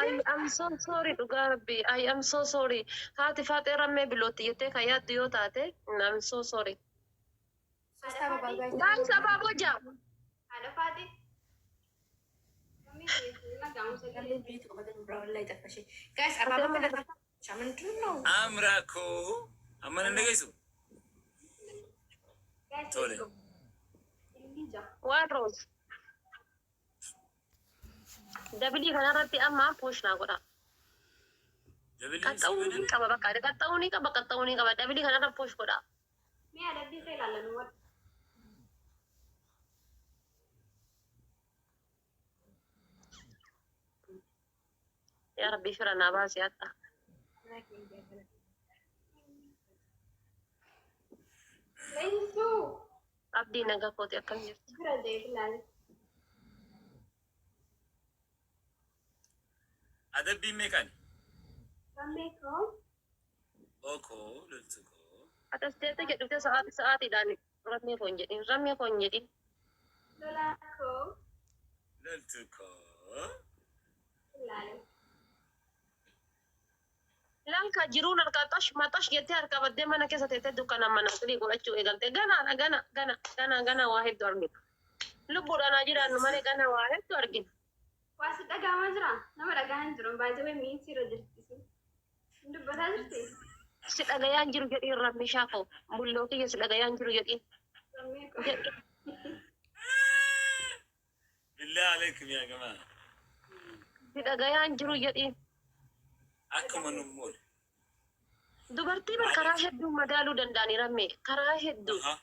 I am so sorry dhugaa rabbi I am so sorry haati faaxee rammee bilootti jettee kan yaaddu yoo taate I'm so sorry. ሶስት አበባ guys Guys abaaboo ja'a. Haadha Faaxee. Rammee kiyya dhaga'amu sagalee. Guys አበባ ምንድን ነው? Amraa koo amma nan dhageessu? Guys, Tole. let's go. Ilillii ja'a. Waan roos. Dabilii kanarratti amma push naa godha. Dabiliin si Qaxxa'uu ni baname? qaba bakka qaxxa'uu ni qaba qaxxa'uu ni qaba dabilii kanarra push godha. Mee adabbii kee ilaallan wal. Yaa rabbi fira naa baasi hadha. Leenjisuu. Abdii nagaa kooti akkam jirtu? Bira deebi ilaali. Adabbiin meeqani? Rammee koo. Okoo loltu koo. Atas teessee jedhuftee sa'aatii sa'aatiidhaan rammee koo hin jedhin rammee koo hin jedhin. Lolaa koo. Loltu koo. Ilaali. Lanka jiruun harkaa xash maxash jettee harkaa baddee mana keessa teessee dukkanaan mana sirii godhachuu eegalte. Ganaadha gana gana gana gana waa hedduu argina. Lubbuudhaan haa jiraannu malee gana waa hedduu argina. Waa si dhaga'amaa jira? Nama dhaga'aa hin jiru. Baay'ee miitii irra jirti. Hin dubbataa jirti? Si dhagayaan jiru jedhiin rammishaa koo bulloo kiyya si dhagayaan jiru jedhiin. Rammee koo. Jedhi. Billaa aleekum yaa gamaa. Si dhagayaan jiru jedhiin. Akkuma nun moole. Dubartii bar karaa hedduu madaaluu danda'ani rammee karaa hedduu. Aha.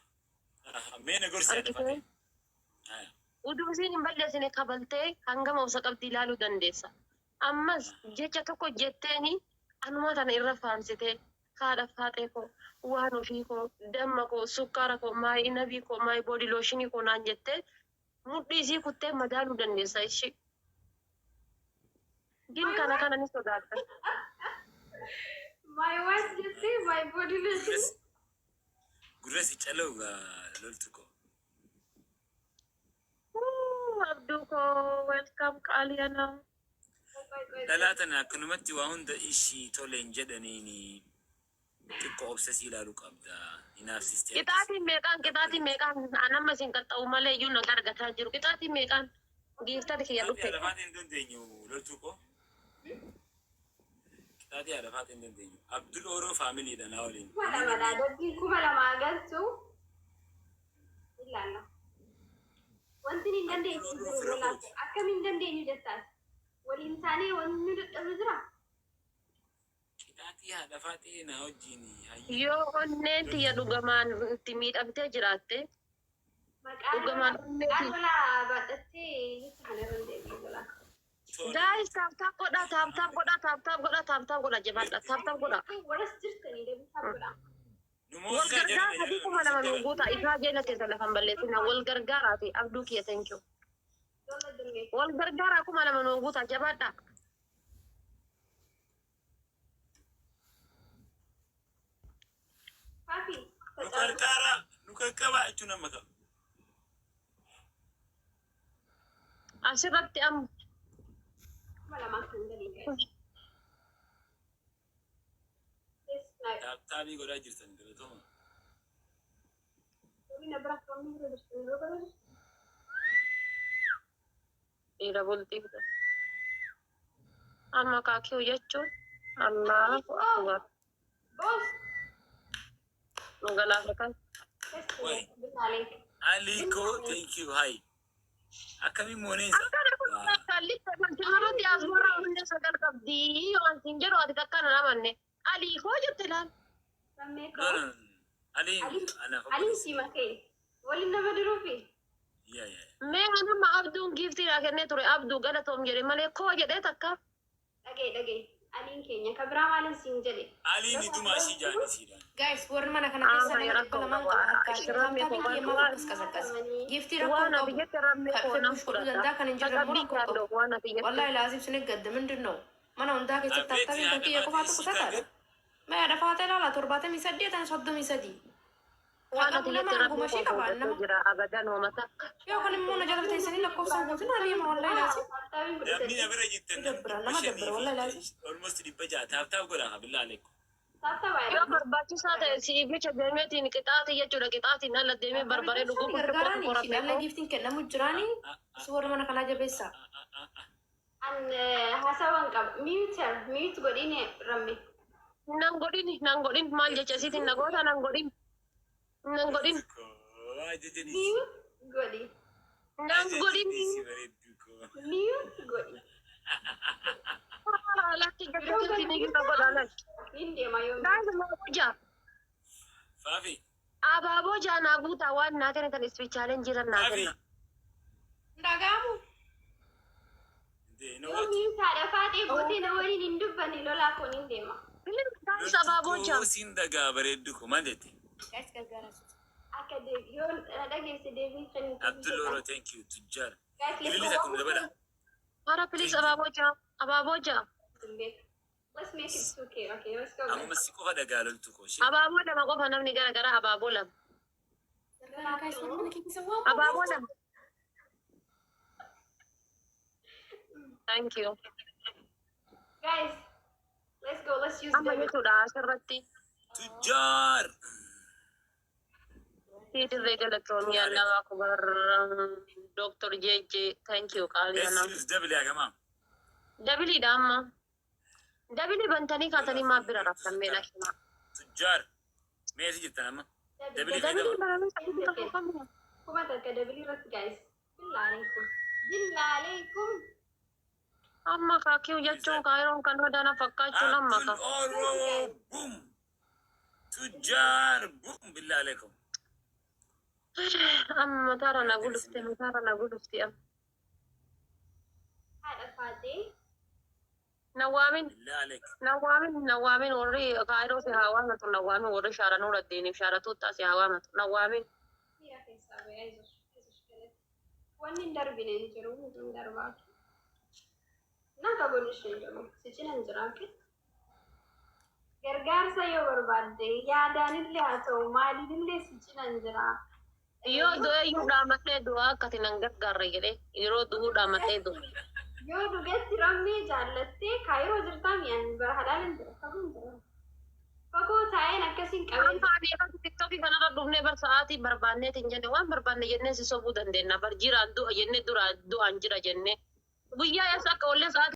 Aha. Mee na gorsi haadha Argitee? Faaxee. Haya. Utuu isiin hin balleessine kabaltee hangama obsa qabdi ilaaluu dandeessa. Ammas jecha tokko jetteeni anuma tana irra faarsitee haadha faaxee koo waan ofii koo damma koo sukkaara koo my inabii koo my body lotion koo naan jettee mudhii isii kuttee madaaluu dandeessa ishii. Gin kana kana ni sodaatta. My wife jettee my body lotion. Gurra si cala'u gaa loltu koo. Wuu, Abduu koo welcome qaalii anaa. Dhalaa tana akkanumatti waa hunda ishii tole hin jedhaniini xiqqoo obsa sii ilaalu qabda. Hinaafsistee akkas. Qixaatiin meeqaan qixaatiin meeqaan an amma isin qaxxa'u malee iyyuu nagaa argataa jiru. Qixaatiin meeqaan giiftari kiyya Qixaatii dhufe. haadha faaxee hin dandeenyu loltuu koo. Qixaatii haadha faaxee hin dandeenyu. Abdul Ooroo faamiliidha naa waliin. 2000dha. Adabbiin 2000 galchu. Ilaalla. Wanti hin dandeenyu hin jiru lolaa koo. Akkamiin hin dandeenyu jettaas. Waliin taanee wanti nu dadhabnu jira? Qixaaxii haadha faaxee naa wajjiin hayyee. Yoo onneen tiyya dhugamaan itti miidhamtee jiraatte Maqaa dhugamaan onnee maqaa tiyya. lolaa baadhattee jecha kana irra hin deebi'u lolaa. Tole. Guys tap tap godhaa tap tap godhaa tap tap godhaa tap tap godhaa jabaadha tap tap godhaa. Warras jirtanii deebisaa godhaa. Nu Wal moosisaa gargaara jedhama sadii jedhama kuma lama nu nuun guutaa ifaa jeela keessa lafan balleessina wal gargaaraati abduu kiyya thank you. Lola dirmee. Wal gargaaraa 2000 nuun guutaa jabaadha. Faafi. Nu qarqaaraa nu qaqqabaa jechuun amma ta'a. Asirratti amma 2000 kan galii guys. Yes, nice. Taaptaabii godhaa jirtan galatooma. Warri bira kamni bira jirtan yeroo kana jirtu. Dhiira bultii fida. Amma kaakiyuu jechuun Allahu akbar. Boss. Nu galaafatan. Wai. Bitaalee. Ali koo thank you hi. Akkamiin mooneensa? Akkana kun kallicha kantimarratti asmarraa hunda sagal qabdi yoo an siin jedhu ati takka nan amanne. Alii koo jette laal. Rammee No koo. no no. Aliin anaaf Aliin obboleessa. si makee. Waliin nama diruufi. Yaa yaa. Mee anamma abduun giiftii naa kennee ture abduu galatoom jedhe malee koo jedhee takka. Dhagee dhagee. Aliin keenya ka biraa maalin siin jedhe. Aliin idumaa ishii jaanii siidhaan. Guys warri mana kana keessa Amma nama rakkoo 200 qabu. qaba harkaa. Rammee koo Taaptaabiin kiyya maaf akkas qasaqqase? Giiftii rakkoo Waan hin ati qabu. jette rammee Kan koo dhufe nan push godhuu fudhadha. danda'a kan hin jirre immoo Taqabbii rakkoo hin kaalloo qabu. waan ati jette. Wallahi laazim sini gadda mindin ነው? Mana hundaa keessatti Abeet taaptaabiin kan haadha kiyya faaxee qofaatu ishii qusataadha. taagan. Mee haadha faatee ilaala 78 ani 33. Waan ati Qabu nama jette hanguma rabbi ishee koo qaba fuudhatee nama. jira abadan hooma takka. Yookaan immoo na jala teessanii lakkoofsaan guutin ariima wallahi laasi. Namni na bira jirtan namni Dabbara dhibba nama shanii dabbara wallahi laasi. fi almost 600 tap tap godhaa billaa aleekum. Yoo barbaachisaa ta'e siif jecha deemeetiin qixaatii jechuudha, qixaatiin ala deemee barbaree dhuguu burcuqqoo Gargaaraan tokko ishii rabbee dhala giiftiin kennamu jiraanii si warra mana kanaa jabeessa. An haasawaan qaba. Mute mute godhine ramme. Nan godhin, nan godhin, maal jecha isiitiin na goota, nan godhin. Nan godhin. Mute godhi. Nan godhin. Mute godhi. Lakki jecha isiitiin ni godha lakki. Nin deema yoo. Guys, abaaboo ja'a. Faafi. Abaaboo ja'a naa guutaa, waan naa kennitan ispichaaleen jiran naa Faafi. kenna. Dhagaamu. Yoo mute haadha faaxee gootee na waliin hin dubbanne lolaa koo nin deema. Guys, abaaboo ja'a. Siin dagaa bareeddu ko maal jette? Guys, gargaaraa. Akka yoo na dhageesse deebii kennitu. Abdul Oro, thank you tujjaar. Guys, let's Ililli go. takkum dabala. Hara, please, abaaboo ja'a. Abaaboo ja'a. Let's make it 2K. Okay, let's go, guys. Amma si qofa dhagaa loltu koo ishee. Abaaboo lama qofa namni gara gara abaaboo lama. Gargaaraa guys, warra mana keessa waan Abaaboo lama. Thank you. Guys, let's go. Let's use Amma the jechuudha asirratti. Tujjaar. Siidirree galatoomii Allahu akbar. Dr. JJ, thank you qaalii Let's kanaaf. use double hagamaa. Doubleiidha amma. Double bantanii kaatanii maaf bira raftan mee lakkina. Tujjaar. Meesi jirtan amma? Double Double fayyadama. bananii sadii qabu. 1000 double irratti, guys. Billaa alaikum. Billaa alaikum. Amma kaakiyuu jechuun kaayiroon kan hodana fakkaachuun amma Abdul ka. Oro boom. Tujjaar boom billaa alaikum. Amma mataarra na gulufte, mataarra na gulufte amma. Haadha faaxee. Nawaamin. Billaa alaikum. Nawaamin, nawaamin, warri kaayiroo si haa waamatu, nawaamin, warri shaara nuuraddiiniif shaara tuuttaa si haa waamatu, nawaamin. Miira keessaa ba'ee ayizos ayizos galatti. Wanni hin darbine hin jiru, hin darbaa. Na kagoon ishee jiru si cina hin jira. Gargaarsa yoo barbaadde yaadaanillee haa ta'u maaliinillee si cina hin jira. Yoo du'e iyyuu dhaamadhee du'aa akkati nan gargaarre jedhee yeroo du'uu dhaamadhee du'u. Yoo dhugetti rammee jaallattee kaayiroo jirtaa mi'aan bara hadhaan hin jira, fagoo hin jira. Fagoo taa'een akkasiin qabee Amma ani irratti TikTokii kanarra dhufnee bar sa'aatii barbaanneetiin jenne, waan barbaanne jennee si sobuu dandeenya. Bar jiraan du'a jennee dura du'aan jira jennee. Guyyaa eessa akka oollee sa'aatii